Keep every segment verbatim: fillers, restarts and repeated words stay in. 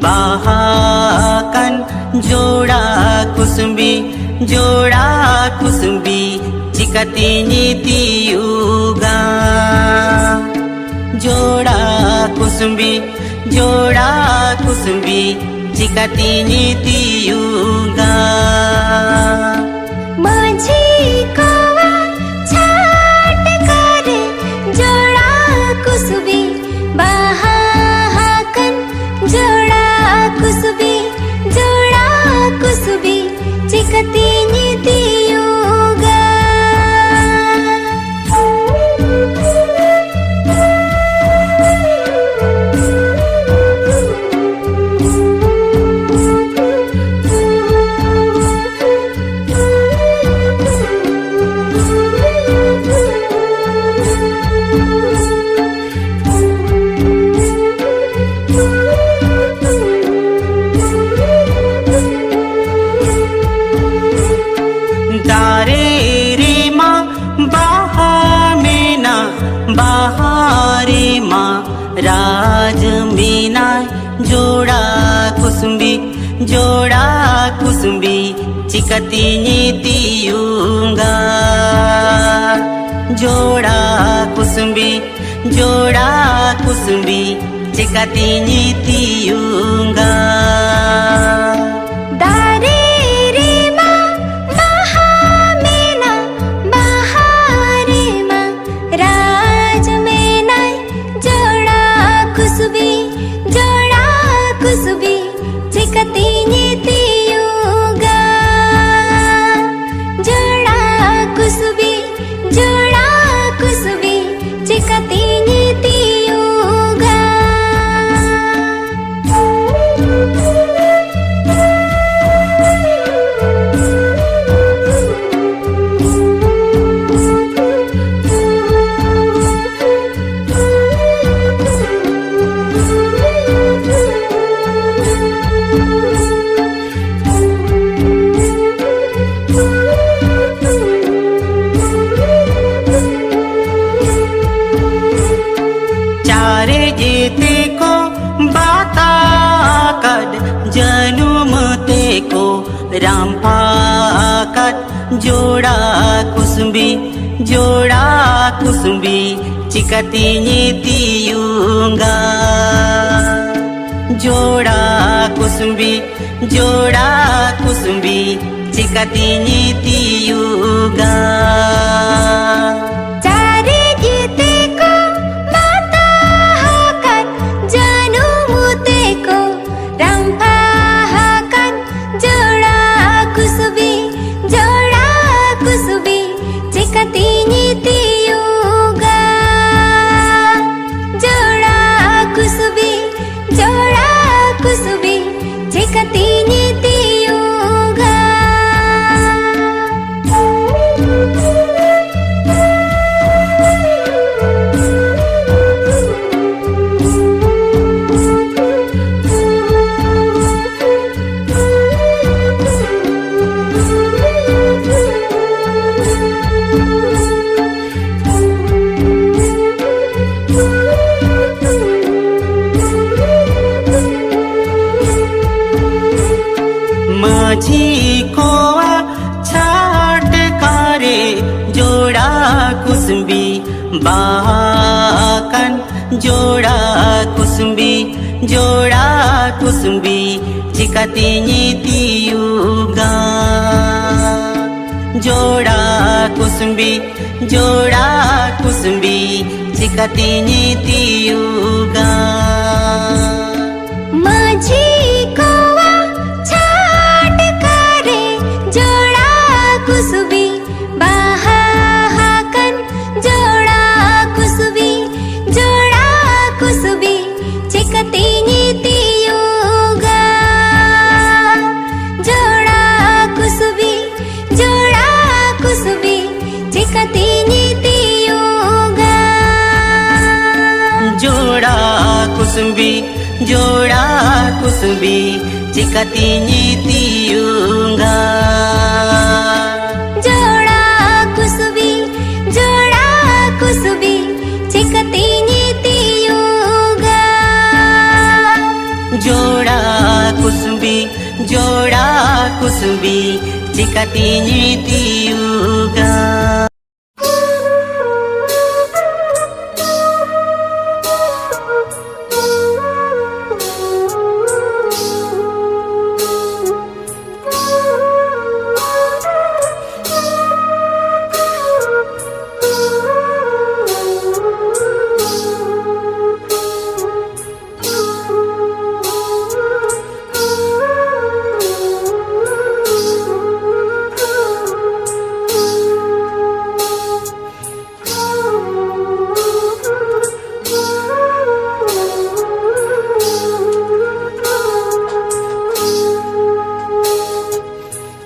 ᱵᱟᱦᱟ ᱟᱠᱟᱱ ᱡᱚᱲᱟ ᱠᱩᱥᱩᱢᱵᱤ, ᱡᱚᱲᱟ ᱠᱩᱥᱩᱢᱵᱤ, ᱪᱤᱠᱟᱹᱛᱤᱧ ᱛᱤᱭᱩᱜᱟ? ᱡᱚᱲᱟ ᱠᱩᱥᱩᱢᱵᱤ, ᱡᱚᱲᱟ ᱠᱩᱥᱩᱢᱵᱤ, ᱪᱤᱠᱟᱹᱛᱤᱧ ᱛᱤᱭᱩᱜᱟ? ᱢᱟᱹᱡᱷᱤ ᱠᱚᱣᱟ ᱪᱷᱟᱴᱠᱟ ᱨᱮ ᱡᱚᱲᱟ ᱠᱩᱥᱩᱵᱤ ᱵᱟᱦᱟ ᱟᱠᱟᱱ, ᱡᱚᱲᱟ ᱠᱩᱥᱩᱵᱤ, ᱡᱚᱲᱟ ᱠᱩᱥᱩᱵᱤ, ᱪᱤᱠᱟᱹᱛᱤᱧ ᱛᱤᱭᱩᱜᱟ? ᱫᱟᱨᱮ ᱨᱮᱢᱟ ᱵᱟᱦᱟ ᱢᱮᱱᱟᱜ, ᱵᱟᱦᱟ ᱨᱮᱢᱟ ᱨᱟᱡᱽ ᱢᱮᱱᱟᱭ᱾ ᱡᱚᱲᱟ ᱠᱩᱥᱩᱢᱵᱤ, ᱡᱚᱲᱟ ᱠᱩᱥᱩᱢᱵᱤ, ᱪᱤᱠᱟᱹᱛᱤᱧ ᱛᱤᱭᱩᱜᱟ? ᱡᱚᱲᱟ ᱠᱩᱥᱩᱢᱵᱤ, ᱡᱚᱲᱟ ᱠᱩᱥᱩᱢᱵᱤ, ᱪᱤᱠᱟᱹᱛᱤᱧ ᱛᱤᱭᱩᱜᱟ? ᱫᱟᱨᱮ ᱨᱮᱢᱟ ᱵᱟᱦᱟ ᱢᱮᱱᱟᱜ, ᱵᱟᱦᱟ ᱨᱮᱢᱟ ᱨᱟᱡᱽ ᱢᱮᱱᱟᱭ᱾ ᱡᱚᱲᱟ ᱠᱩᱥᱩᱵᱤ, ᱡᱚᱲᱟ ᱠᱩᱥᱩᱵᱤ, ᱪᱤᱠᱟᱹᱛᱤᱧ ᱛᱤᱭᱩᱜᱟ? ᱡᱚᱲᱟ ᱠᱩᱥᱩᱵᱤ, ᱡᱚᱲᱟ ᱠᱩᱥᱩᱵᱤ, ᱪᱤᱠᱟᱹᱛᱤᱧ ᱛᱤᱭᱩᱜᱟ? ᱪᱟᱨᱮ ᱡᱮᱛᱮ ᱠᱚ ᱵᱟᱛᱟ ᱠᱚ ᱨᱟᱢᱯᱷᱟ ᱟᱠᱟᱫ ᱡᱳᱲᱟ ᱠᱩᱥᱩᱢᱵᱤ, ᱡᱳᱲᱟ ᱠᱩᱥᱩᱢᱵᱤ ᱪᱤᱠᱟᱹᱛᱤᱧ ᱛᱤᱭᱩᱜᱟ? ᱡᱳᱲᱟ ᱠᱩᱥᱩᱢᱵᱤ, ᱡᱳᱲᱟ ᱠᱩᱥᱩᱢᱵᱤ ᱪᱤᱠᱟᱹᱛᱤᱧ ᱛᱤᱭᱩᱜᱟ? ᱪᱟᱨᱮᱡ ᱛᱮᱠᱚ ᱵᱟᱛᱟ ᱟᱠᱟᱫ, ᱡᱟᱹᱱᱩᱢ ᱛᱮᱠᱚ ᱨᱟᱢᱯᱷᱟ ᱟᱠᱟᱫ, ᱡᱳᱲᱟ ᱠᱩᱥᱩᱵᱤ, ᱡᱳᱲᱟ ᱠᱩᱥᱩᱵᱤ ᱪᱤᱠᱟᱹᱛᱤᱧ ᱛᱤᱭᱩᱜᱟ? ᱡᱳᱲᱟ ᱠᱩᱥᱩᱵᱤ, ᱡᱳᱲᱟ ᱠᱩᱥᱩᱵᱤ ᱪᱤᱠᱟᱹᱛᱤᱧ ᱛᱤᱭᱩᱜᱟ? ᱢᱟᱹᱡᱷᱤ ᱠᱚᱣᱟᱜ ᱪᱷᱟᱴᱠᱟ ᱨᱮ ᱡᱳᱲᱟ ᱠᱩᱥᱩᱢᱵᱤ ᱵᱟᱦᱟ ᱟᱠᱟᱱ, ᱡᱳᱲᱟ ᱠᱩᱥᱩᱢᱵᱤ, ᱡᱳᱲᱟ ᱠᱩᱥᱩᱢᱵᱤ ᱪᱤᱠᱟᱹᱛᱤᱧ ᱛᱤᱭᱩᱜᱟ? ᱡᱳᱲᱟ ᱠᱩᱥᱩᱢᱵᱤ, ᱡᱳᱲᱟ ᱠᱩᱥᱩᱢᱵᱤ ᱪᱤᱠᱟᱹᱛᱤᱧ ᱛᱤᱭᱩᱜᱟ? ᱢᱟᱹᱡᱷᱤ ᱠᱚᱣᱟᱜ ᱪᱷᱟᱴᱠᱟ ᱨᱮ ᱡᱳᱲᱟ ᱠᱩᱥᱩᱵᱤ ᱵᱟᱦᱟ ᱟᱠᱟᱱ, ᱡᱳᱲᱟ ᱠᱩᱥᱩᱵᱤ, ᱡᱳᱲᱟ ᱠᱩᱥᱩᱵᱤ ᱪᱤᱠᱟᱹᱛᱤᱧ ᱛᱤᱭᱩᱜᱟ? ᱡᱳᱲᱟ ᱠᱩᱥᱩᱵᱤ, ᱡᱳᱲᱟ ᱠᱩᱥᱩᱵᱤ ᱪᱤᱠᱟᱹᱛᱤᱧ ᱛᱤᱭᱩᱜᱟ? ᱡᱳᱲᱟ ᱠᱩᱥᱩᱵᱤ, ᱡᱳᱲᱟ ᱠᱩᱥᱩᱵᱤ ᱪᱤᱠᱟᱹᱛᱤᱧ ᱛᱤᱭᱩᱜᱟ? ᱡᱳᱲᱟ ᱠᱩᱥᱩᱵᱤ, ᱡᱳᱲᱟ ᱠᱩᱥᱩᱵᱤ ᱪᱤᱠᱟᱹᱛᱤᱧ ᱛᱤᱭᱩᱜᱟ? ᱡᱳᱲᱟ ᱠᱩᱥᱩᱵᱤ, ᱡᱳᱲᱟ ᱠᱟᱹᱴᱤᱡ ᱤᱧ ᱛᱤᱭᱩᱜᱟ᱾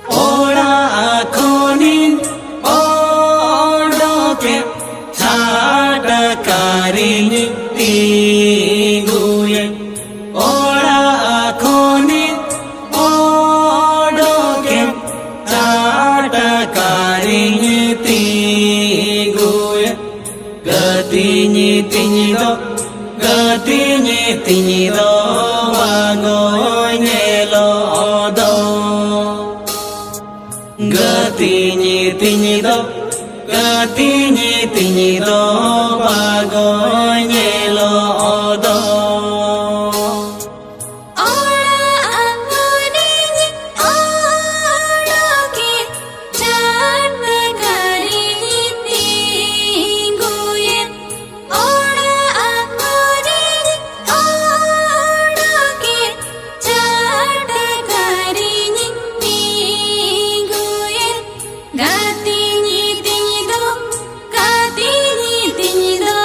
ᱚᱲᱟᱜ ᱠᱷᱚᱱᱤᱧ ᱚᱰᱚᱠᱮᱱ, ᱪᱷᱟᱴᱠᱟ ᱨᱤᱧ ᱛᱤᱸᱜᱩᱭᱮᱱ᱾ ᱚᱲᱟᱜ ᱠᱷᱚᱱᱤᱧ ᱚᱰᱚᱠᱮᱱ, ᱪᱷᱟᱴᱠᱟ ᱨᱤᱧ ᱛᱤᱸᱜᱩᱭᱮᱱ᱾ ᱜᱟᱹᱛᱤᱧ ᱛᱤᱧ ᱫᱚ, ᱜᱟᱹᱛᱤᱧ ᱛᱤᱧ ᱫᱚ ᱵᱟᱜᱚ ᱧᱮᱞᱚᱜ ᱫᱚ᱾ ᱜᱟᱹᱛᱤᱧ ᱛᱤᱧ ᱫᱚ, ᱜᱟᱹᱛᱤᱧ ᱛᱤᱧ ᱫᱚ ᱵᱟᱜᱚ ᱧᱮᱞᱚᱜ ᱫᱚ᱾ ᱚᱲᱟᱜ ᱠᱷᱚᱱᱤᱧ ᱚᱰᱚᱠᱮᱱ, ᱪᱷᱟᱴᱠᱟ ᱨᱤᱧ ᱛᱤᱸᱜᱩᱭᱮᱱ᱾ ᱚᱲᱟᱜ ᱠᱷᱚᱱᱤᱧ ᱚᱰᱚᱠᱮᱱ, ᱪᱷᱟᱴᱠᱟ ᱨᱤᱧ ᱛᱤᱸᱜᱩᱭᱮᱱ᱾ ᱜᱟᱹᱛᱤᱧ ᱛᱤᱧ ᱫᱚ, ᱜᱟᱹᱛᱤᱧ ᱛᱤᱧ ᱫᱚ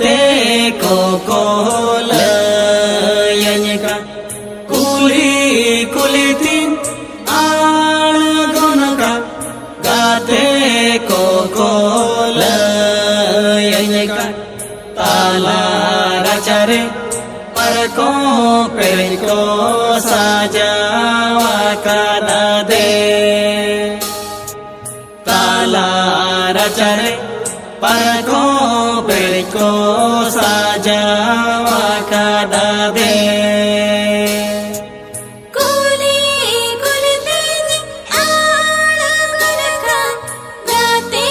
ᱛᱮ ᱠᱚ ᱠᱚ ᱞᱟᱹᱭᱟᱹᱧ ᱠᱟᱱ, ᱠᱩᱞᱦᱤ ᱠᱩᱞᱦᱤ ᱛᱤᱧ ᱟᱬᱜᱚᱱ ᱠᱟᱱ, ᱜᱟᱛᱮ ᱠᱚ ᱠᱚ ᱞᱟᱹᱭᱟᱹᱧ ᱠᱟᱱ, ᱛᱟᱞᱟ ᱨᱟᱪᱟᱨᱮ ᱯᱟᱨᱠᱚᱢ ᱯᱮᱨᱮᱡ ᱠᱚ ᱥᱟᱡᱟᱣ ᱟᱠᱟᱫᱟ ᱫᱮ᱾ ᱛᱟᱞᱟ ᱨᱟᱪᱟᱨᱮ ᱯᱟᱨᱠᱚᱢ ᱯᱮᱨᱮᱡ ᱠᱚ ᱥᱟᱡᱟᱣ ᱟᱠᱟᱫᱟ ᱫᱮ᱾ ᱠᱩᱞᱤ ᱠᱩᱞᱤ ᱛᱤᱧ ᱟᱬᱜᱚᱱ ᱠᱟᱱ, ᱜᱟᱛᱮ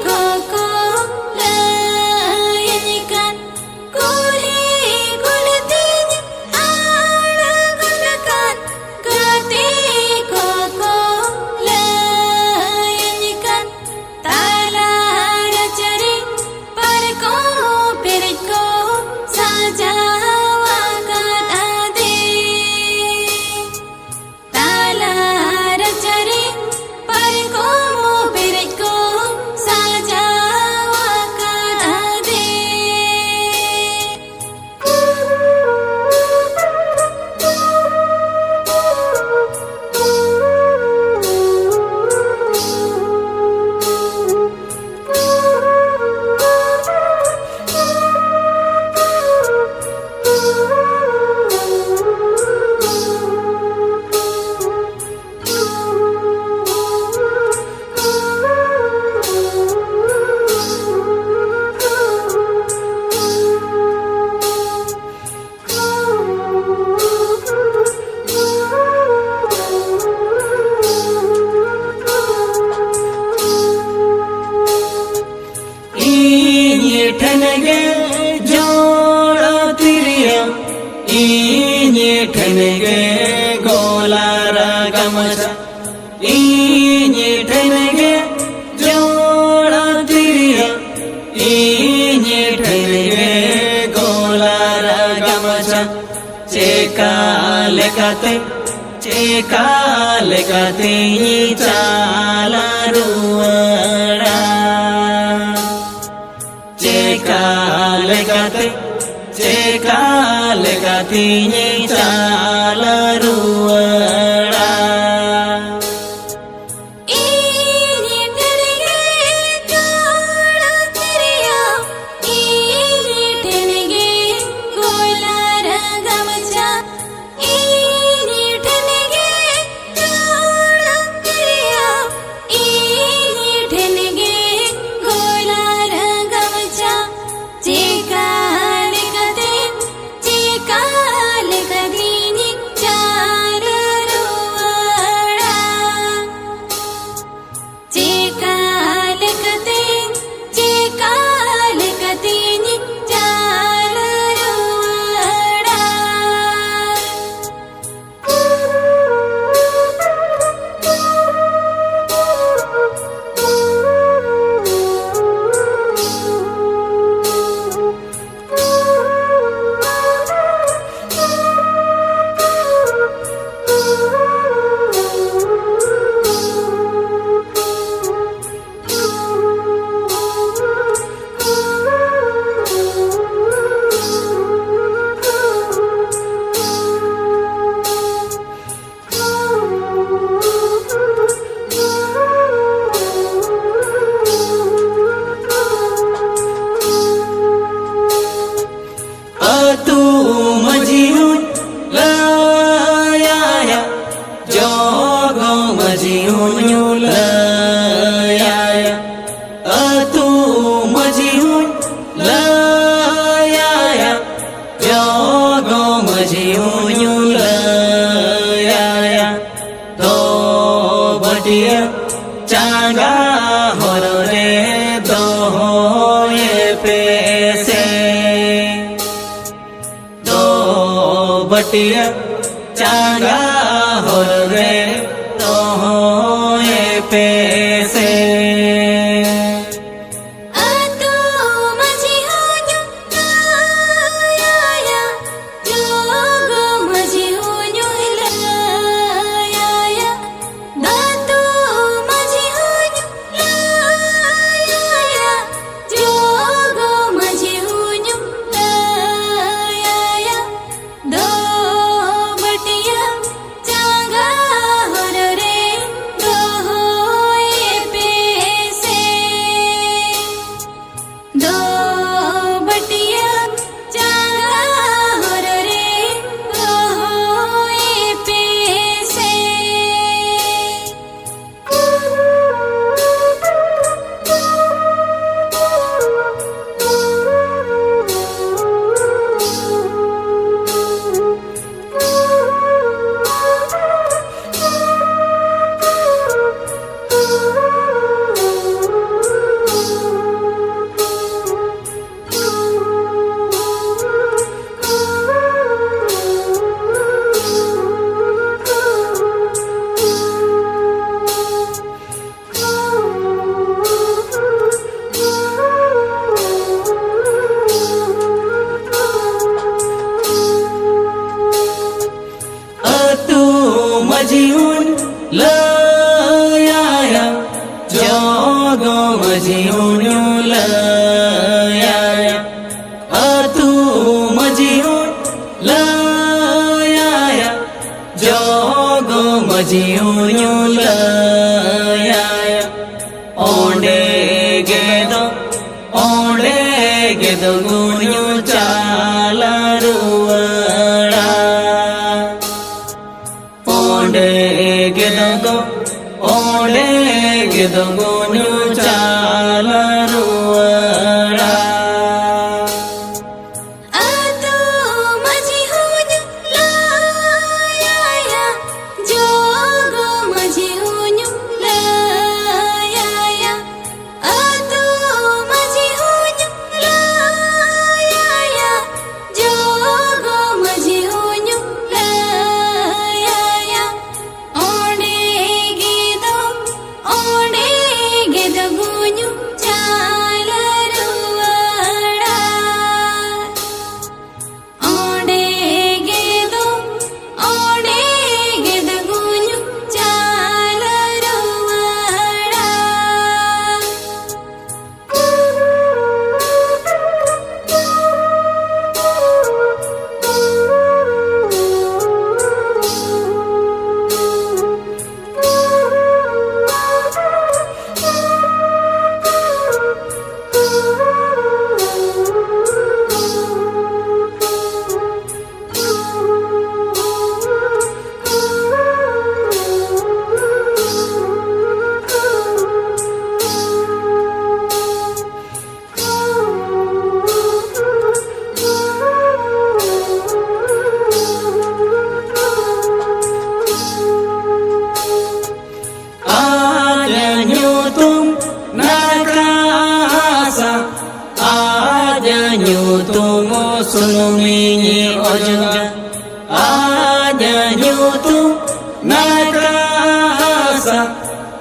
ᱠᱚ ᱠᱚ ᱞᱟᱹᱭᱟᱹᱧ ᱠᱟᱱ, ᱠᱩᱞᱤ ᱠᱩᱞᱤ ᱛᱤᱧ ᱟᱬᱜᱚᱱ ᱠᱟᱱ, ᱜᱟᱛᱮ ᱠᱚ ᱠᱚ ᱞᱟᱹᱭᱟᱹᱧ ᱠᱟᱱ, ᱛᱟᱞᱟ ᱨᱟᱪᱟᱨᱮ ᱯᱟᱨᱠᱚᱢ ᱯᱮᱨᱮᱡ ᱠᱚ ᱥᱟᱡᱟᱣ ᱟᱠᱟᱫ ᱟᱫᱮ᱾ ᱛᱟᱞᱟ ᱨᱟᱪᱟᱨᱮ ᱯᱟᱨᱠᱚᱢ ᱯᱮᱨᱮᱡ ᱠᱚ ᱥᱟᱡᱟᱣ ᱟᱠᱟᱫ ᱟᱫᱮ᱾ ᱤᱧ ᱴᱷᱮᱱ ᱜᱮ ᱡᱚᱲ ᱛᱤᱨᱭᱳ, ᱤᱧ ᱴᱷᱮᱱ ᱜᱮ ᱜᱚᱞᱟᱨ ᱜᱟᱢᱪᱷᱟ, ᱤᱧ ᱴᱷᱮᱱ ᱜᱮ ᱡᱚᱲ ᱛᱤᱨᱭᱳ, ᱤᱧ ᱴᱷᱮᱱ ᱜᱮ ᱜᱚᱞᱟᱨ ᱜᱟᱢᱪᱷᱟ᱾ ᱪᱮᱠᱟ ᱞᱮᱠᱟᱛᱮ, ᱪᱮᱠᱟ ᱞᱮᱠᱟᱛᱮᱧ ᱪᱟᱞᱟᱣ ᱨᱩᱣᱟᱹᱲᱟ? ᱪᱮ ᱪᱮᱠᱟ ᱞᱮᱠᱟᱛᱮ, ᱪᱮᱠᱟ ᱞᱮᱠᱟᱛᱤᱧ ᱪᱟᱞ ᱨᱩᱣᱟᱹᱲᱟ? ᱤᱧ ᱴᱷᱮᱱ ᱜᱮ ᱪᱚᱲ ᱛᱤᱨᱭᱳ, ᱤᱧ ᱴᱷᱮᱱ ᱜᱮ ᱠᱚᱭᱞᱟᱨ ᱜᱟᱢᱪᱷᱟ, ᱤᱧ ᱴᱷᱮᱱ ᱜᱮ ᱪᱚᱲ ᱛᱤᱨᱭᱳ, ᱤᱧ ᱴᱷᱮᱱ ᱜᱮ ᱠᱚᱭᱞᱟᱨ ᱜᱟᱢᱪᱷᱟ᱾ ᱪᱮᱠᱟ ᱞᱮᱠᱟᱛᱮ, ᱪᱮᱠᱟ ᱞᱮᱠᱟᱛᱤᱧ ᱪᱟᱞ ᱨᱩᱣᱟᱹᱲᱟ? ᱪᱮᱠᱟ ᱞᱮᱠᱟᱛᱮ, ᱪᱮᱠᱟ ᱞᱮᱠᱟᱛᱤᱧ ᱪᱟᱞ ᱨᱩᱣᱟᱹᱲᱟ? ᱟᱹᱛᱩ ᱢᱟᱹᱡᱷᱤ ᱦᱚᱸᱧ ᱞᱟᱹᱭᱟᱭᱟ, ᱡᱚᱜᱚ ᱢᱟᱹᱡᱷᱤ ᱦᱚᱸᱧ ᱞᱟᱹᱭᱟᱭᱟ, ᱟᱹᱛᱩ ᱢᱟᱹᱡᱷᱤ ᱦᱚᱸᱧ ᱞᱟᱹᱭᱟᱭᱟ, ᱡᱚᱜᱚ ᱢᱟᱹᱡᱷᱤ ᱦᱚᱸᱧ ᱞᱟᱹᱭᱟᱭᱟ᱾ ᱫᱚ ᱵᱟᱹᱴᱤᱭᱟᱹ ᱪᱟᱸᱜᱟ ᱦᱚᱨ ᱨᱮ ᱫᱚᱦᱚᱭᱮ ᱯᱮᱥᱮ᱾ ᱫᱚ ᱵᱟᱹᱴᱤᱭᱟᱹ ᱪᱟᱸᱜᱟ ᱦᱚᱨ ᱨᱮ ᱫᱚᱦᱚᱭᱮ ᱯᱮᱥᱮ᱾ ᱟᱹᱛᱩ ᱢᱟᱹᱡᱷᱤ ᱦᱚᱸᱧ ᱞᱟᱹᱭᱟᱭᱟ, ᱡᱚᱜᱚ ᱢᱟᱹᱡᱷᱤ ᱦᱚᱸᱧ ᱞᱟᱹᱭᱟᱭᱟ, ᱟᱹᱛᱩ ᱢᱟᱹᱡᱷᱤ ᱦᱚᱸᱧ ᱞᱟᱹᱭᱟᱭᱟ, ᱡᱚᱜᱚ ᱜᱮ ᱫᱚ ᱜᱩᱧᱩ ᱪᱟᱞᱟ ᱨᱩᱣᱟᱹᱲᱟ᱾ ᱚᱸᱰᱮ ᱜᱮ ᱫᱚ ᱜᱚ-, ᱚᱸᱰᱮ ᱜᱮ ᱫᱚ ᱜᱩᱧᱩ ᱪᱟᱞᱟ ᱨᱩᱣᱟᱹᱲᱟ᱾ ᱟᱛᱳ ᱢᱟᱹᱡᱷᱤ ᱦᱚᱸ ᱧᱩ ᱞᱟᱹᱭᱟᱭᱟ, ᱡᱚᱜᱚ ᱢᱟᱹᱡᱷᱤ ᱦᱚᱸ ᱧᱩ ᱞᱟᱹᱭᱟᱭᱟ᱾ ᱟᱛᱳ ᱢᱟᱹᱡᱷᱤ ᱦᱚᱸ ᱧᱩ ᱞᱟᱹᱭᱟᱭᱟ, ᱡᱚᱜᱚ ᱢᱟᱹᱡᱷᱤ ᱦᱚᱸ ᱧᱩ ᱞᱟᱹᱭᱟᱭᱟ᱾ ᱚᱸᱰᱮ ᱜᱮ ᱫᱚ, ᱚᱸᱰᱮ ᱜᱮ ᱫᱚ ᱜᱩᱧᱩ ᱪᱟᱞᱟ ᱨᱩᱣᱟᱹᱲᱟ᱾ ᱚᱸᱰᱮ ᱜᱮ ᱫᱚ, ᱚᱸᱰᱮ ᱜᱮ ᱫᱚ ᱜᱩᱧᱩ ᱪᱟᱞᱟ ᱨᱩᱣᱟᱹᱲᱟ᱾ ᱟᱡᱟᱜ ᱧᱩᱛᱩᱢ ᱱᱟᱨᱠᱟᱥᱟ, ᱟᱡᱟᱜ ᱧᱩᱛᱩᱢ ᱥᱩᱱᱩᱢᱤᱧ ᱚᱡᱚᱜᱟ᱾ ᱟᱡᱟᱜ ᱧᱩᱛᱩᱢ ᱱᱟᱨᱠᱟᱥᱟ,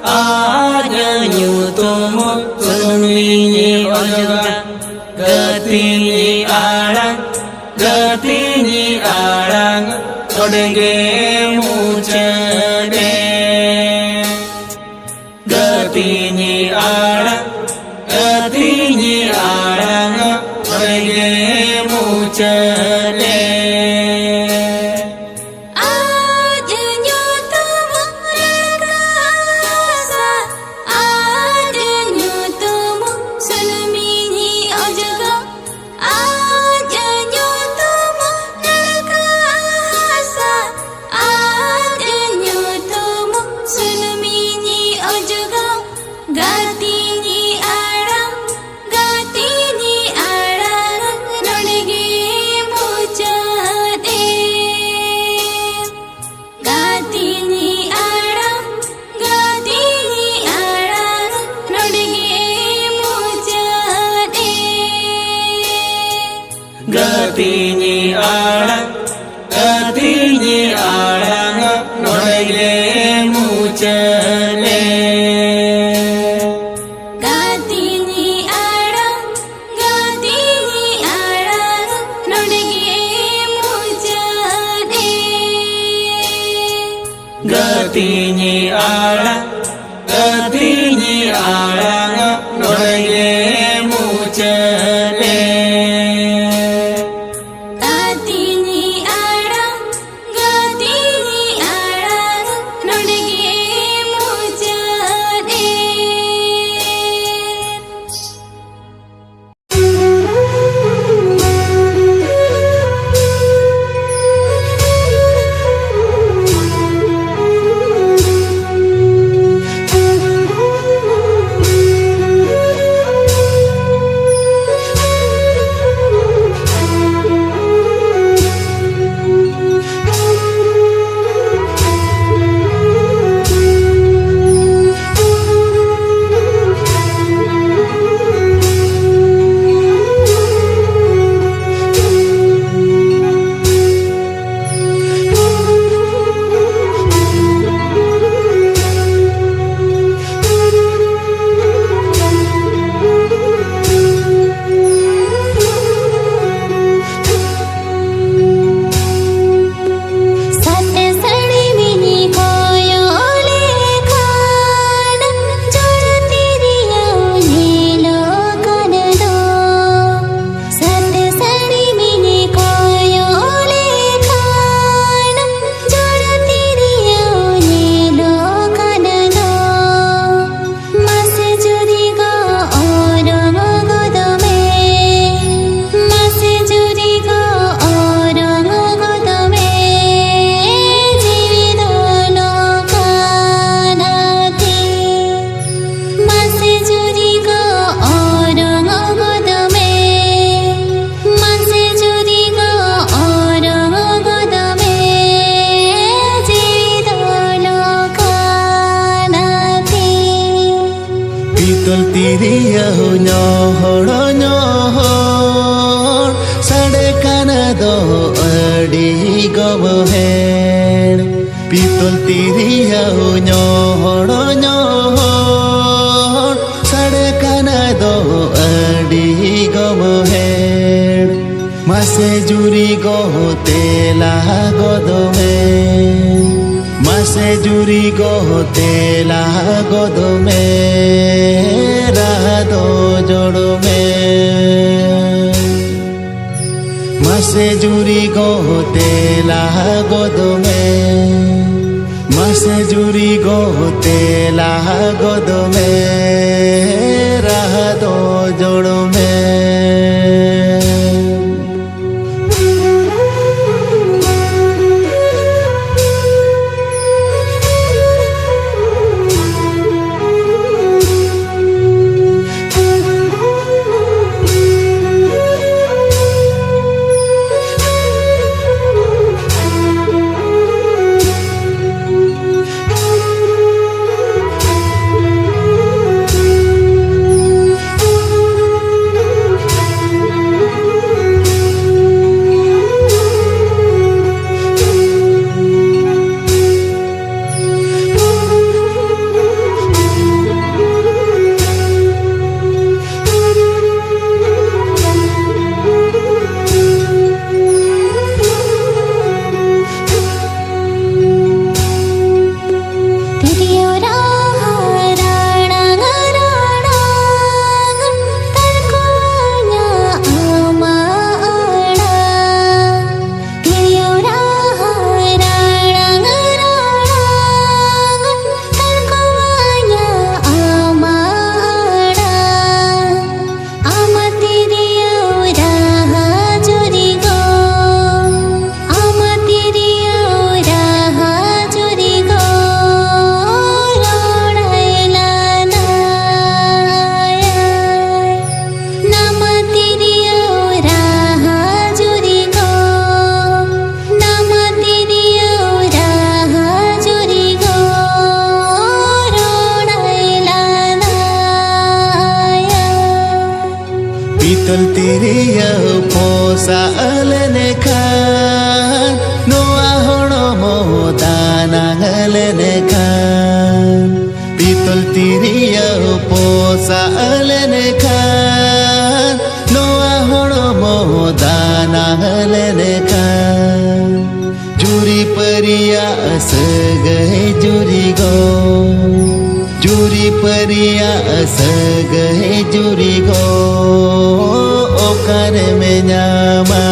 ᱟᱡᱟᱜ ᱧᱩᱛᱩᱢ ᱥᱩᱱᱩᱢᱤᱧ ᱚᱡᱚᱜᱟ᱾ ᱜᱟᱹᱛᱤᱧ ᱟᱲᱟᱝ, ᱜᱟᱹᱛᱤᱧ ᱟᱲᱟᱝ, ᱱᱚᱰᱮ ᱜᱮ ᱢᱩᱪᱟᱹᱫ ᱮᱱ᱾ ᱜᱟᱹᱛᱤᱧ ᱟᱲᱟᱝ, ᱜᱟᱹᱛᱤᱧ ᱟᱲᱟᱝ, ᱱᱚᱰᱮ ᱜᱮ ᱢᱩᱪᱟᱹᱫ ᱮᱱ᱾ ᱟᱡ ᱧᱩᱛᱩᱢ ᱨᱟᱠᱟᱥᱟ, ᱟᱡ ᱧᱩᱛᱩᱢ ᱥᱩᱱᱩᱢᱤᱧ ᱚᱡᱚᱜᱟ᱾ ᱜᱟᱹᱛᱤᱧ ᱟᱲᱟᱝ, ᱜᱟᱹᱛᱤᱧ ᱟᱲᱟᱝ, ᱱᱚᱰᱮ ᱜᱮ ᱢᱩᱪᱟᱹᱫ ᱮᱱ᱾ ᱜᱟᱹᱛᱤᱧ ᱟᱲᱟᱝ, ᱜᱟᱹᱛᱤᱧ ᱟᱲᱟᱝ, ᱱᱚᱰᱮ ᱜᱮ ᱢᱩᱪᱟᱹᱫ ᱮᱱ᱾ ᱜᱟᱹᱛᱤᱧ ᱟᱲᱟᱝ, ᱜᱟᱹᱛᱤᱧ ᱟᱲᱟᱝ, ᱱᱚᱰᱮ ᱜᱮ ᱢᱩᱪᱟᱹᱫ ᱮᱱ᱾ ᱜᱟᱹᱛᱤᱧ ᱟᱲᱟᱝ, ᱜᱟᱹᱛᱤᱧ ᱟᱲᱟᱝ, ᱱᱚᱰᱮ ᱜᱮ ᱢᱩᱪᱟᱹᱫ ᱮᱱ᱾ ᱟᱹᱰᱤ ᱜᱚᱢᱦᱮᱲ, ᱯᱤᱛᱚᱞ ᱛᱤᱨᱭᱳ ᱧᱚᱦᱚᱲ ᱧᱚᱦᱚᱲ, ᱥᱟᱰᱮ ᱠᱟᱱᱟ ᱫᱚ ᱟᱹᱰᱤ ᱜᱚᱢᱦᱮᱲ᱾ ᱢᱟᱥᱮ ᱡᱩᱨᱤ ᱜᱚ ᱛᱮᱞᱟ ᱜᱚᱫᱚᱜ ᱢᱮ, ᱢᱟᱥᱮ ᱡᱩᱨᱤ ᱜᱚ ᱛᱮᱞᱟ ᱜᱚᱫᱚᱜ ᱢᱮ, ᱨᱟᱦᱟ ᱫᱚ ᱡᱚᱲᱚ ᱢᱮ᱾ ᱢᱟᱥᱮ ᱡᱩᱨᱤ ᱜᱚ ᱛᱮᱞᱟ ᱜᱚᱫᱚᱜ ᱢᱮ, ᱢᱟᱥᱮ ᱡᱩᱨᱤ ᱜᱚ ᱛᱮᱞᱟ ᱜᱚᱫᱚᱜ ᱢᱮ, ᱨᱟᱦᱟ ᱫᱚ ᱡᱚᱲᱚ ᱢᱮ᱾ ᱤᱭᱟᱹ ᱯᱚᱥᱟᱜ ᱞᱮᱱᱠᱷᱟᱱ, ᱱᱚᱣᱟ ᱦᱚᱲᱢᱚ ᱫᱟᱱᱟᱝ ᱞᱮᱱᱠᱷᱟᱱ, ᱯᱤᱛᱚᱞ ᱛᱤᱨᱭᱟᱹ ᱯᱚᱥᱟᱜ ᱞᱮᱱᱠᱷᱟᱱ, ᱱᱚᱣᱟ ᱦᱚᱲᱢᱚ ᱫᱟᱱᱟᱝ ᱞᱮᱱᱠᱷᱟᱱ, ᱡᱩᱨᱤ ᱯᱟᱹᱨᱤᱭᱟᱜ ᱥᱟᱹᱜᱟᱹᱭ ᱡᱩᱨᱤ ᱜᱚ, ᱡᱩᱨᱤ ᱯᱟᱹᱨᱤᱭᱟᱜ ᱥᱟᱹᱜᱟᱹᱭ ᱡᱩᱨᱤ ᱜᱚ, ᱚᱠᱟᱨᱮᱢ ᱧᱟᱢᱟ?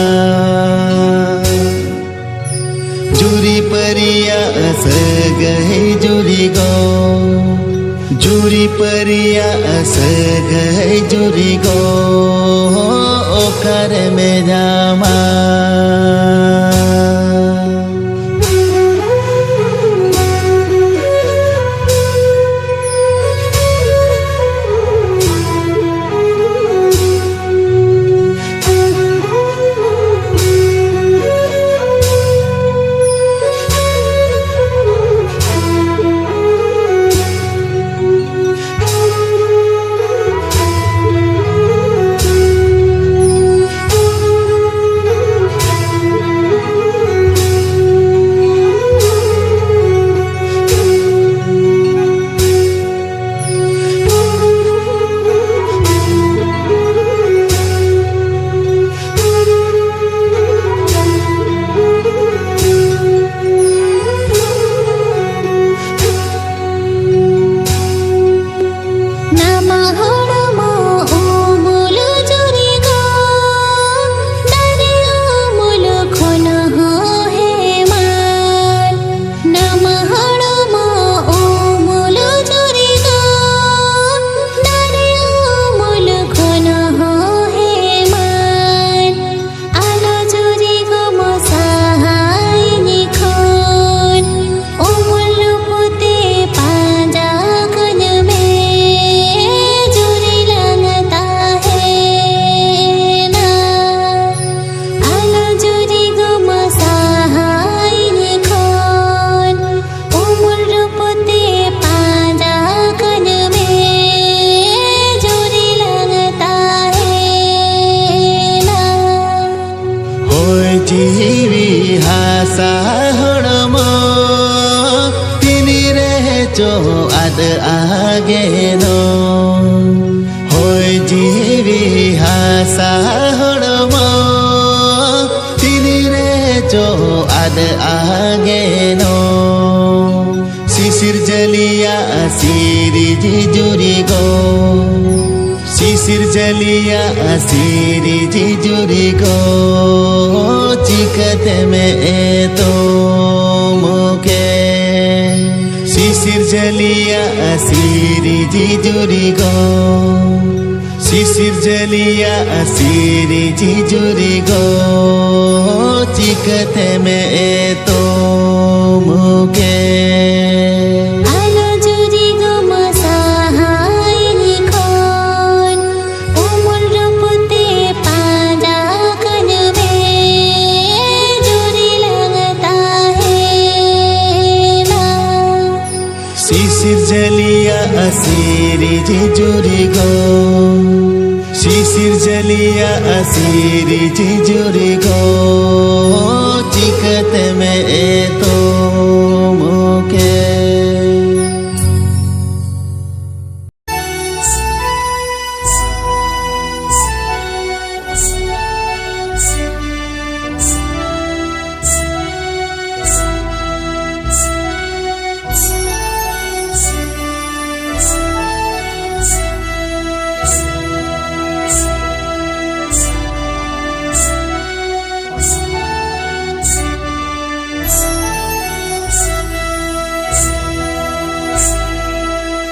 ᱡᱩᱨᱤ ᱯᱟᱹᱨᱤᱭᱟᱜ ᱥᱟᱹᱜᱟᱹᱭ ᱡᱩᱨᱤ ᱜᱚ, ᱡᱩᱨᱤ ᱯᱟᱹᱨᱤᱭᱟᱜ ᱥᱟᱹᱜᱟᱹᱭ ᱡᱩᱨᱤ ᱜᱚ, ᱚᱠᱟᱨᱮᱢ ᱧᱟᱢᱟ? ᱡᱤᱣᱤ ᱦᱟᱥᱟ ᱦᱚᱲᱢᱚ ᱛᱤᱱ ᱨᱮ ᱪᱚ ᱟᱫ ᱟᱜᱮᱱᱚ᱾ ᱦᱳᱭ ᱡᱤᱣᱤ ᱦᱟᱥᱟ ᱦᱚᱲᱢᱚ ᱛᱤᱱ ᱨᱮ ᱪᱚ ᱟᱫ ᱟᱜᱮᱱᱚ᱾ ᱥᱤᱥᱤᱨ ᱡᱟᱹᱞᱤᱭᱟᱜ ᱥᱤᱨᱤᱡᱽ ᱡᱩᱨᱤ ᱜᱚ᱾ ᱥᱤᱥᱤᱨ ᱡᱟᱹᱞᱤᱭᱟᱜ ᱥᱤᱨᱤᱡᱽ ᱡᱩᱨᱤ ᱜᱚ᱾ ᱪᱤᱠᱟᱹᱛᱮᱢ ᱮᱛᱚᱢ ᱠᱮ? ᱥᱤᱥᱤᱨ ᱡᱟᱹᱞᱤᱭᱟᱜ ᱥᱤᱨᱤᱡᱽ ᱡᱩᱨᱤ ᱜᱚ᱾ ᱥᱤᱥᱤᱨ ᱡᱟᱹᱞᱤᱭᱟᱜ ᱥᱤᱨᱤᱡᱽ ᱡᱩᱨᱤ ᱜᱚ᱾ ᱪᱤᱠᱟᱹᱛᱮᱢ ᱮᱛᱚᱢ ᱠᱮ? ᱟᱞᱚ ᱡᱩᱨᱤ ᱜᱚ ᱢᱟ ᱥᱟᱦᱟᱭ ᱠᱷᱚᱱ, ᱩᱢᱩᱞ ᱨᱩᱯ ᱛᱮ ᱯᱟᱸᱡᱟ ᱠᱟᱹᱧ ᱢᱮ, ᱡᱩᱨᱤ ᱞᱟᱝ ᱛᱟᱦᱮᱱᱟ᱾ ᱥᱤᱥᱤᱨ ᱡᱟᱹᱞᱤᱭᱟᱜ ᱥᱤᱨᱤᱡᱽ ᱡᱩᱨᱤ ᱜᱚ᱾ ᱥᱤᱥᱤᱨ ᱡᱟᱹᱞᱤᱭᱟᱜ ᱥᱤᱨᱤᱡᱽ ᱡᱩᱨᱤ ᱜᱚ᱾ ᱪᱤᱠᱟᱹᱛᱮᱢ ᱮᱛᱚᱢ ᱠᱮ?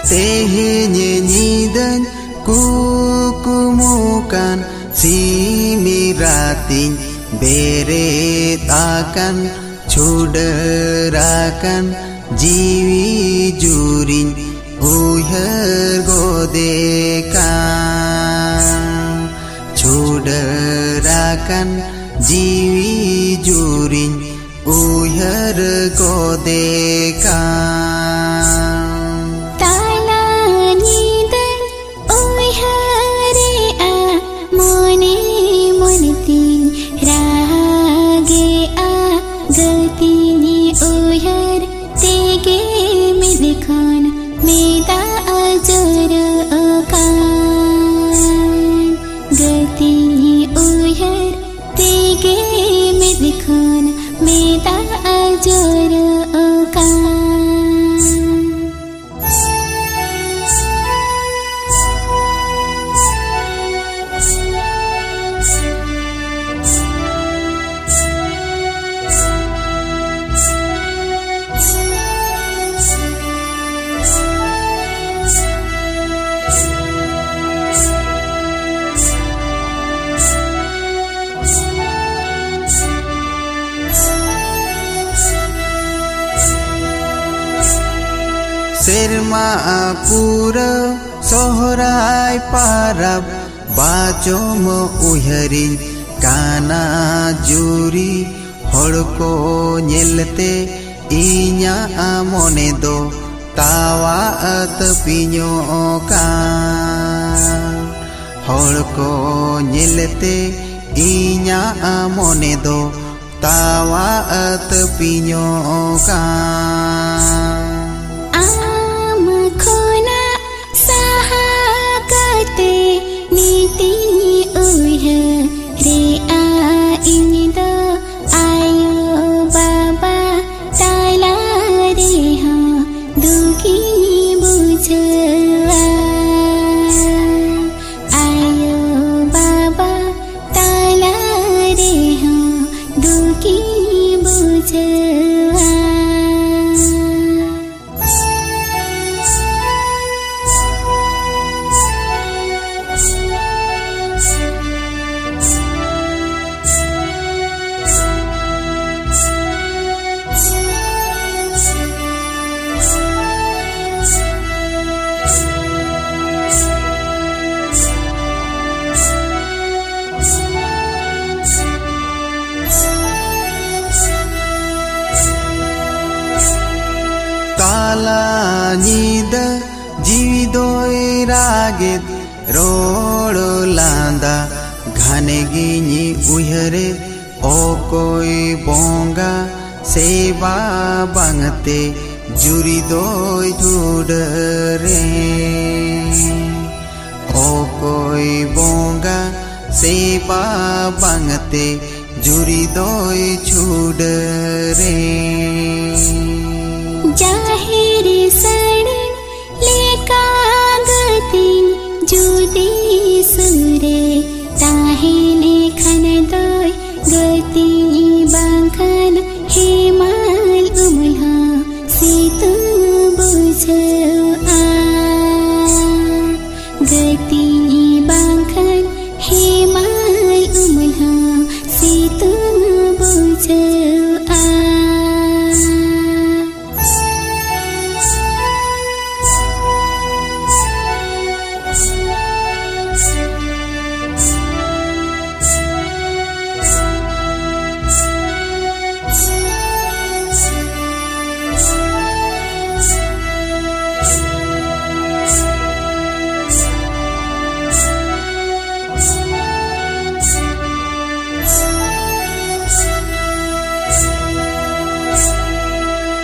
ᱛᱮᱦᱮᱧ ᱧᱤᱫᱟᱹᱧ ᱠᱩᱠᱢᱩ ᱠᱟᱱ, ᱥᱤᱧ ᱨᱟᱛᱤᱧ ᱵᱮᱨᱮᱫ ᱟᱠᱟᱱ, ᱪᱷᱩᱰᱟᱹᱨ ᱟᱠᱟᱱ ᱡᱤᱣᱤ ᱡᱩᱨᱤᱧ ᱩᱭᱦᱟᱹᱨ ᱜᱚᱫᱮ ᱠᱟᱱ᱾ ᱪᱷᱩᱰᱟᱹᱨ ᱟᱠᱟᱱ ᱡᱤᱣᱤ ᱡᱩᱨᱤᱧ ᱩᱭᱦᱟᱹᱨ ᱜᱚᱫᱮ ᱠᱟᱱ᱾ ᱛᱟᱞᱟ ᱧᱤᱫᱟᱹᱧ ᱩᱭᱦᱟᱹᱨᱮᱜᱼᱟ, ᱢᱚᱱᱮ ᱢᱚᱱᱮ ᱛᱤᱧ ᱨᱟᱦᱟ᱾ ᱤᱧ ᱩᱭᱦᱟᱹᱨ ᱛᱮᱜᱮ ᱢᱮᱫ ᱠᱷᱚᱱ ᱢᱮᱫ ᱫᱟᱜ ᱡᱚᱨᱚᱜ ᱠᱟᱱ᱾ ᱥᱮᱨᱢᱟ ᱯᱩᱨᱟᱹᱣ ᱥᱚᱦᱨᱟᱭ ᱯᱟᱨᱟᱵᱽ ᱵᱟᱪᱚᱢ ᱩᱭᱦᱟᱹᱨᱤᱧ ᱠᱟᱱᱟ ᱡᱩᱨᱤ᱾ ᱦᱚᱲ ᱠᱚ ᱧᱮᱞᱛᱮ ᱤᱧᱟᱹᱜ ᱢᱚᱱᱮ ᱫᱚ ᱛᱟᱣᱟ ᱛᱟᱹᱯᱤᱧᱚᱜ ᱠᱟᱱ᱾ ᱦᱚᱲ ᱠᱚ ᱧᱮᱞᱛᱮ ᱤᱧᱟᱹᱜ ᱢᱚᱱᱮ ᱫᱚ ᱛᱟᱣᱟ ᱛᱟᱹᱯᱤᱧᱚᱜ ᱠᱟᱱ᱾ ᱟᱢ ᱠᱷᱚᱱᱟᱜ ᱥᱟᱦᱟ ᱠᱟᱛᱮ ᱱᱤᱛᱤᱧ ᱩᱭᱦᱟᱹᱨᱮᱜᱼᱟ ᱤᱧ ᱫᱚ ᱟᱭᱳ ᱵᱟᱵᱟ ᱛᱟᱞᱟ ᱨᱮᱦᱚᱸ ᱫᱩᱠᱤᱧ ᱵᱩᱡᱷᱟᱹᱣᱟ᱾ ᱟᱭᱳ ᱵᱟᱵᱟ ᱛᱟᱞᱟ ᱨᱮᱦᱚᱸ ᱫᱩᱠᱤᱧ ᱵᱩᱡᱷᱟᱹᱣᱟ᱾ ᱛᱟᱞᱟ ᱧᱤᱫᱟᱹ ᱡᱤᱣᱤ ᱫᱚᱭ ᱨᱟᱜᱮᱫ, ᱨᱚᱲ ᱞᱟᱸᱫᱟ ᱜᱷᱟᱱᱮ ᱜᱤᱧ ᱩᱭᱦᱟᱹᱨᱮᱫ, ᱚᱠᱚᱭ ᱵᱚᱸᱜᱟ ᱥᱮᱵᱟ ᱵᱟᱝᱛᱮ ᱡᱩᱨᱤ ᱫᱚᱭ ᱪᱩᱰᱟᱹᱨᱮ? ᱚᱠᱚᱭ ᱵᱚᱸᱜᱟ ᱥᱮᱵᱟ ᱵᱟᱝᱛᱮ ᱡᱩᱨᱤ ᱫᱚᱭ ᱪᱷᱩᱰᱟᱹᱨᱮ᱾ ᱡᱟᱦᱮᱨ ᱥᱟᱹᱲᱤᱢ ᱞᱮᱠᱟ ᱜᱟᱹᱛᱤᱧ ᱡᱩᱫᱤ ᱥᱩᱨ ᱨᱮ ᱛᱟᱦᱮᱱ ᱠᱷᱟᱱ ᱫᱚᱭ ᱜᱟᱹᱛᱤᱧ ᱵᱟᱝᱠᱷᱟᱱ ᱦᱮᱢᱟᱞ ᱩᱢᱩᱞ ᱦᱚᱸ ᱥᱤᱛᱩᱝ ᱵᱩᱡᱷᱟᱹᱜᱼᱟ᱾ ᱜᱟᱹᱛᱤᱧ ᱵᱟᱝᱠᱷᱟᱱ ᱦᱮᱢᱟᱞ ᱩᱢᱩᱞ ᱦᱚᱸ ᱥᱤᱛᱩᱝ ᱵᱩᱡᱷᱟᱹᱜᱼᱟ᱾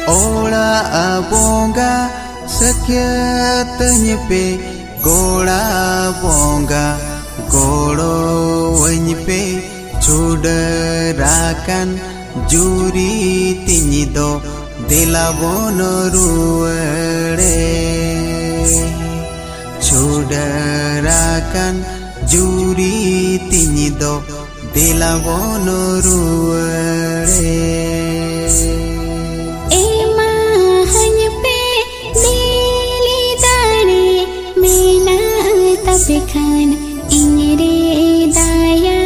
ᱚᱲᱟᱜ ᱵᱚᱸᱜᱟ ᱥᱟᱹᱠᱷᱭᱟᱹᱛᱟᱹᱧ ᱯᱮ, ᱜᱚᱲᱟ ᱵᱚᱸᱜᱟ ᱜᱚᱲᱚᱣᱟᱹᱧ ᱯᱮ, ᱪᱷᱩᱰᱟᱹᱨ ᱟᱠᱟᱱ ᱡᱩᱨᱤ ᱛᱤᱧ ᱫᱚ ᱫᱮᱞᱟ ᱵᱚᱱ ᱨᱩᱣᱟᱹᱲᱮ᱾ ᱪᱷᱩᱰᱟᱹᱨ ᱟᱠᱟᱱ ᱡᱩᱨᱤ ᱛᱤᱧ ᱫᱚ ᱫᱮᱞᱟ ᱵᱚᱱ ᱨᱩᱣᱟᱹᱲᱮ᱾ ᱮᱢᱟᱦᱟᱹᱧ ᱯᱮ ᱫᱤᱞᱤ ᱫᱟᱲᱮ, ᱢᱮᱱᱟᱜ ᱛᱟᱯᱮ ᱠᱷᱟᱱ ᱤᱧ ᱨᱮ ᱫᱟᱭᱟ,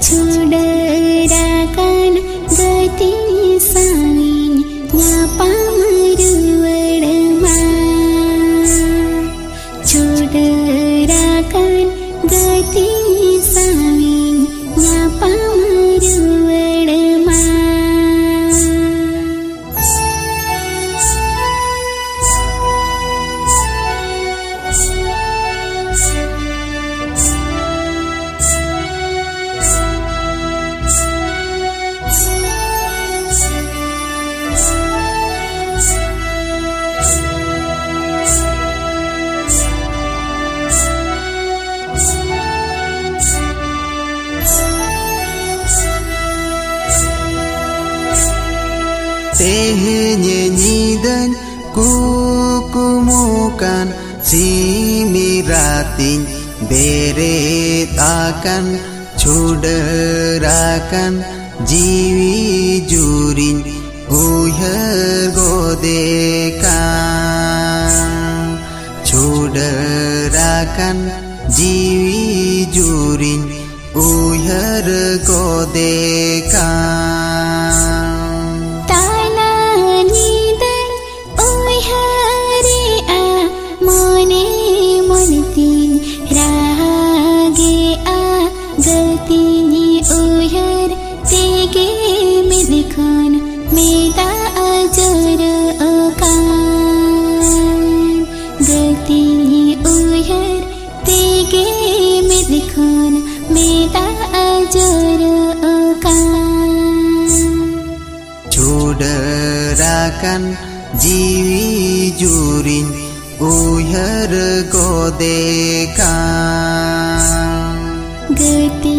ᱪᱷᱩᱰᱟᱹᱨ ᱟᱠᱟᱱ ᱜᱟᱹᱛᱤᱧ ᱥᱟᱶᱤᱧ ᱧᱟᱯᱟᱢ ᱨᱩᱣᱟᱹᱲ ᱢᱟ᱾ ᱪᱷᱩᱰᱟᱹᱨ ᱟᱠᱟᱱ ᱜᱟᱹᱛᱤᱧ ᱥᱟᱶᱤᱧ ᱧᱟᱯᱟᱢ ᱨᱩᱣᱟᱹᱲ ᱢᱟ᱾ ᱛᱮᱦᱮᱧ ᱧᱤᱫᱟᱹᱧ ᱠᱩᱠᱢᱩ ᱠᱟᱱ, ᱥᱤᱧ ᱨᱟᱛᱤᱧ ᱵᱮᱨᱮᱫ ᱟᱠᱟᱱ, ᱪᱷᱩᱰᱟᱹᱨ ᱟᱠᱟᱱ ᱡᱤᱣᱤ ᱡᱩᱨᱤᱧ ᱩᱭᱦᱟᱹᱨ ᱜᱚᱫᱮ ᱠᱟᱱ᱾ ᱪᱷᱩᱰᱟᱹᱨ ᱟᱠᱟᱱ ᱡᱤᱣᱤ ᱡᱩᱨᱤᱧ ᱩᱭᱦᱟᱹᱨ ᱜᱚᱫᱮ ᱠᱟᱱ᱾ ᱛᱟᱞᱟ ᱧᱤᱫᱟᱹᱧ ᱩᱭᱦᱟᱹᱨᱮᱜᱼᱟ, ᱢᱚᱱᱮ ᱢᱚᱱᱮ ᱛᱤᱧ ᱨᱟᱜᱮᱜᱼᱟ᱾ ᱜᱟᱹᱛᱤᱧ ᱩᱭᱦᱟᱹᱨ ᱛᱮᱜᱮ ᱢᱮᱫ ᱠᱷᱚᱱ ᱢᱮᱫ ᱫᱟᱜ ᱡᱚᱨᱚᱜ ᱠᱟᱱ᱾ ᱜᱟᱹᱛᱤᱧ ᱩᱭᱦᱟᱹᱨ ᱛᱮᱜᱮ ᱢᱮᱫ ᱠᱷᱚᱱ ᱢᱮᱫ ᱫᱟᱜ ᱡᱚᱨᱚᱜ ᱠᱟᱱ᱾ ᱪᱷᱩᱰᱟᱹᱨ ᱟᱠᱟᱱ ᱡᱤᱣᱤ ᱡᱩᱨᱤᱧ ᱩᱭᱦᱟᱹᱨ ᱜᱚᱫᱮ ᱠᱟᱱ᱾ ᱜᱟᱹᱛᱤ